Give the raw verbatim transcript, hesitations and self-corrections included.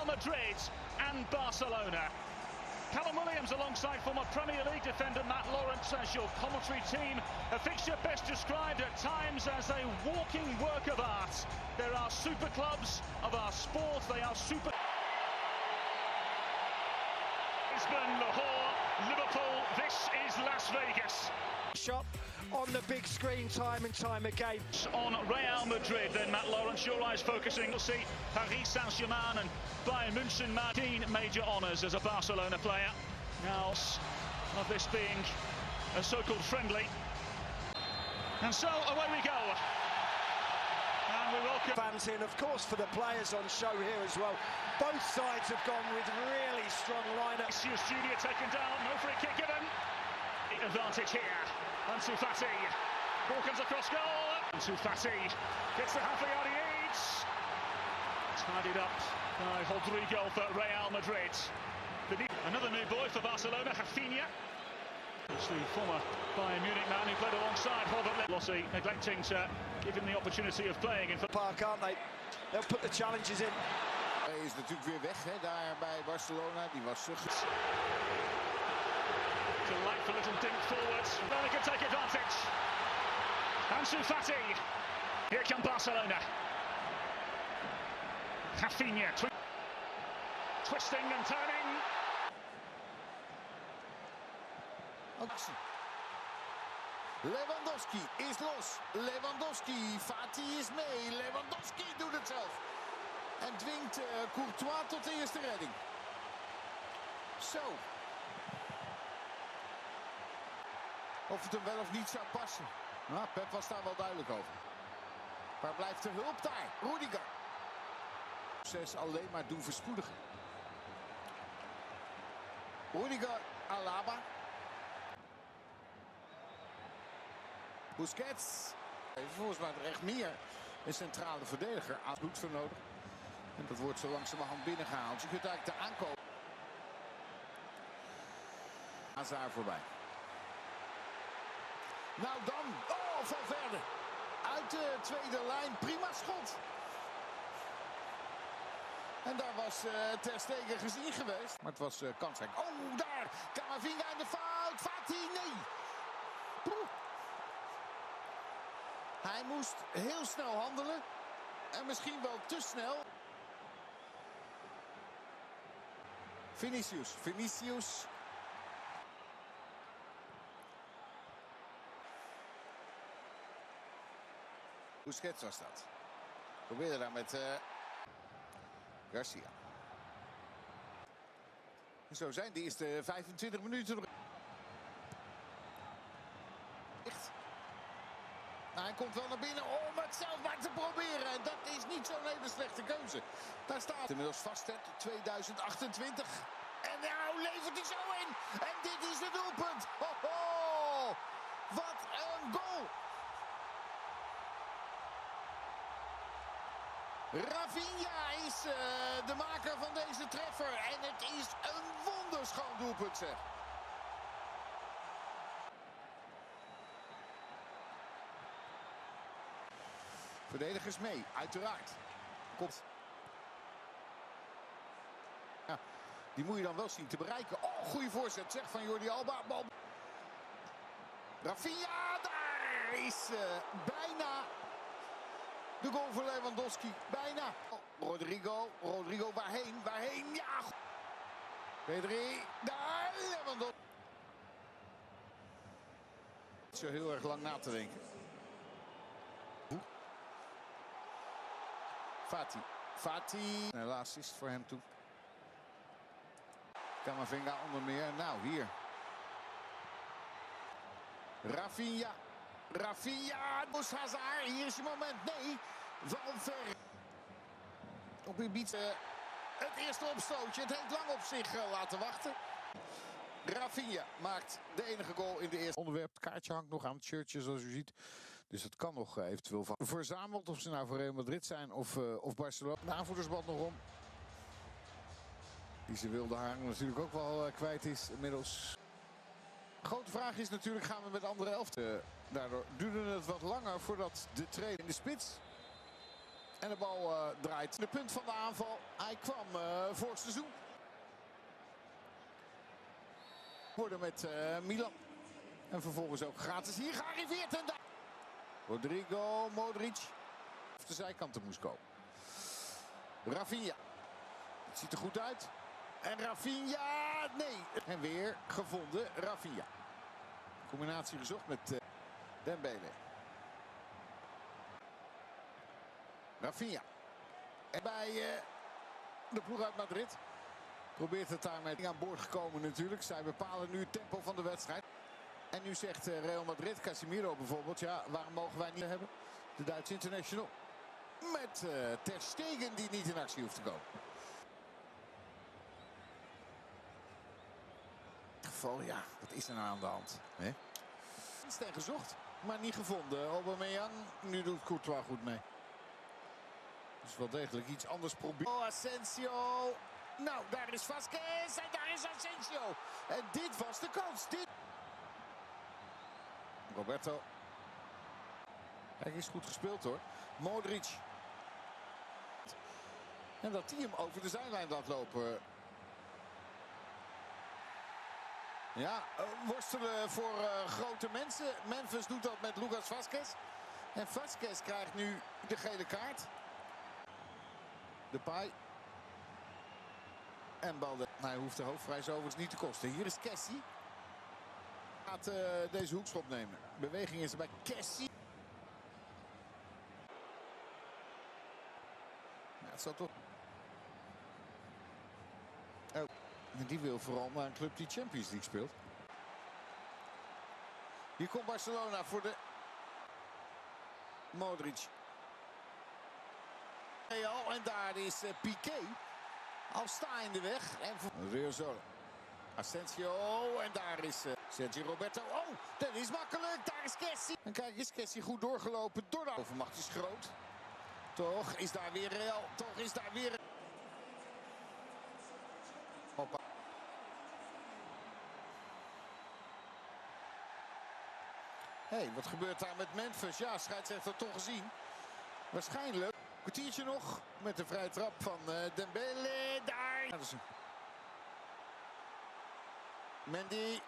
Madrid and Barcelona. Callum Williams alongside former Premier League defender Matt Lawrence as your commentary team. A fixture best described at times as a walking work of art. There are super clubs of our sport. They are super. Lisbon, Lahore, Liverpool. This is Las Vegas. Shop on the big screen time and time again. On Real Madrid, then Matt Lawrence, your eyes focusing. You'll see Paris Saint-Germain and Bayern München, Madrid, major honours as a Barcelona player. Now, of this being a so-called friendly. And so away we go. And we welcome fans in, of course, for the players on show here as well. Both sides have gone with really strong lineups. Vinicius Junior taken down, no free kick given. Advantage here. Ansu Fati. Ball comes across goal. Ansu Fati gets the half a yard he needs. Tidied up by Rodrygo for Real Madrid. Another new boy for Barcelona, Raphinha. It's the former Bayern Munich man who played alongside Robert Lewandowski, neglecting to give him the opportunity of playing in. Park, aren't they? They'll put the challenges in. Hij is natuurlijk weer weg, hè, daar bij Barcelona. Die was terug. Delight for little dink forward. Well, they could take advantage. Ansu Fati. Here come Barcelona. Raphinha twi- twisting and turning. Actie. Lewandowski is los. Lewandowski, Fati is mee. Lewandowski doet het zelf. En dwingt eh, Courtois tot de eerste redding. Zo. Of het hem wel of niet zou passen. Nou, Pep was daar wel duidelijk over. Maar blijft de hulp daar? Rudiger. Proces alleen maar doen verspoedigen. Rudiger, Alaba. Busquets. Volgens mij echt meer een centrale verdediger aan bloed voor nodig. En dat wordt zo langzamerhand binnengehaald. Je kunt eigenlijk de aankoop. Hazard voorbij. Nou dan. Oh, Valverde. Uit de tweede lijn. Prima schot. En daar was eh, Ter Stegen gezien geweest. Maar het was eh, kansrijk. Oh, daar. Camavinga in de fout. Fati, nee. Poeh. Hij moest heel snel handelen. En misschien wel te snel. Vinicius, Vinicius. Busquets was dat. Probeerde daar met eh, Garcia. Zo zijn de eerste vijfentwintig minuten. Echt. Nou, hij komt wel naar binnen om het zelf maar te proberen. En dat is niet zo'n hele slechte keuze. Daar staat inmiddels vast, hè, tweeduizend achtentwintig. En nou levert hij zo in. En dit is het doelpunt. Ho, ho. Wat een goal. Raphinha is eh, de maker van deze treffer. En het is een wonderschoon doelpunt, zeg. Verdedigers mee, uiteraard. Komt. Ja, die moet je dan wel zien te bereiken. Oh, goede voorzet zeg van Jordi Alba. Bal. Raphinha, daar is eh, bijna de goal voor Lewandowski. Bijna. Oh, Rodrygo, Rodrygo, waarheen, waarheen? Ja, Pedri, daar, Lewandowski. Niet zo heel erg lang na te denken. Fati, Fati. Een assist voor hem toe. Camavinga onder meer. Nou, hier. Raphinha. Raphinha. Bos Hazard. Hier is je moment. Nee. Valverde. Op Ibiza. Het eerste opstootje. Het heeft lang op zich eh, laten wachten. Raphinha maakt de enige goal in de eerste. Onderwerp, het kaartje hangt nog aan het shirtje, zoals u ziet. Dus het kan nog eh, eventueel van verzameld. Of ze nou voor Real Madrid zijn of, eh, of Barcelona. De aanvoerdersband nog om. Die ze wilde hangen natuurlijk ook wel eh, kwijt is inmiddels. Grote vraag is natuurlijk, gaan we met andere elftal? Eh, daardoor duurde het wat langer voordat de trainer in de spits. En de bal eh, draait. De punt van de aanval. Hij kwam eh, voor seizoen. Worden met eh, Milan. En vervolgens ook gratis hier gearriveerd. En daar Rodrigo Modric. Op de zijkanten moest komen. Rafinha. Het ziet er goed uit. En Rafinha, nee. En weer gevonden, Rafinha. Combinatie gezocht met eh, Dembele. Rafinha. En bij eh, de ploeg uit Madrid. Probeert het daar met aan boord gekomen natuurlijk. Zij bepalen nu het tempo van de wedstrijd. En nu zegt eh, Real Madrid, Casemiro bijvoorbeeld, ja, waarom mogen wij niet hebben? De Duitse international. Met eh, Ter Stegen die niet in actie hoeft te komen. Geval, ja, wat is er nou aan de hand? Hè? Is en gezocht, maar niet gevonden. Aubameyang, nu doet Courtois goed mee. Dus wel degelijk iets anders proberen. Oh, Asensio. Nou, daar is Vasquez en daar is Asensio. En dit was de kans. Dit... Roberto. Kijk, is goed gespeeld hoor. Modric. En dat hij hem over de zijlijn laat lopen. Ja, eh, worstelen voor eh, grote mensen. Memphis doet dat met Lucas Vazquez. En Vazquez krijgt nu de gele kaart. Depay. En Balde. Hij hoeft de hoofdprijs overigens niet te kosten. Hier is Kessie. Gaat eh, deze hoekschop nemen. Beweging is er bij Kessie. Ja, het zal toch... Oh. En die wil vooral naar een club die Champions League speelt. Hier komt Barcelona voor de... Modric. Real, en daar is eh, Piqué. Al sta in de weg. En voor... Odriozola. Asensio, en daar is eh, Sergi Roberto. Oh, dat is makkelijk. Daar is Kessie. En kijk, is Kessie goed doorgelopen door de... Overmacht is groot. Toch is daar weer Real. Toch is daar weer... Hoppa. Hé, hey, wat gebeurt daar met Memphis? Ja, scheidsrechter toch gezien. Waarschijnlijk. Kwartiertje nog met de vrije trap van eh, Dembele. Daar. Ja, dat is een... Mendy.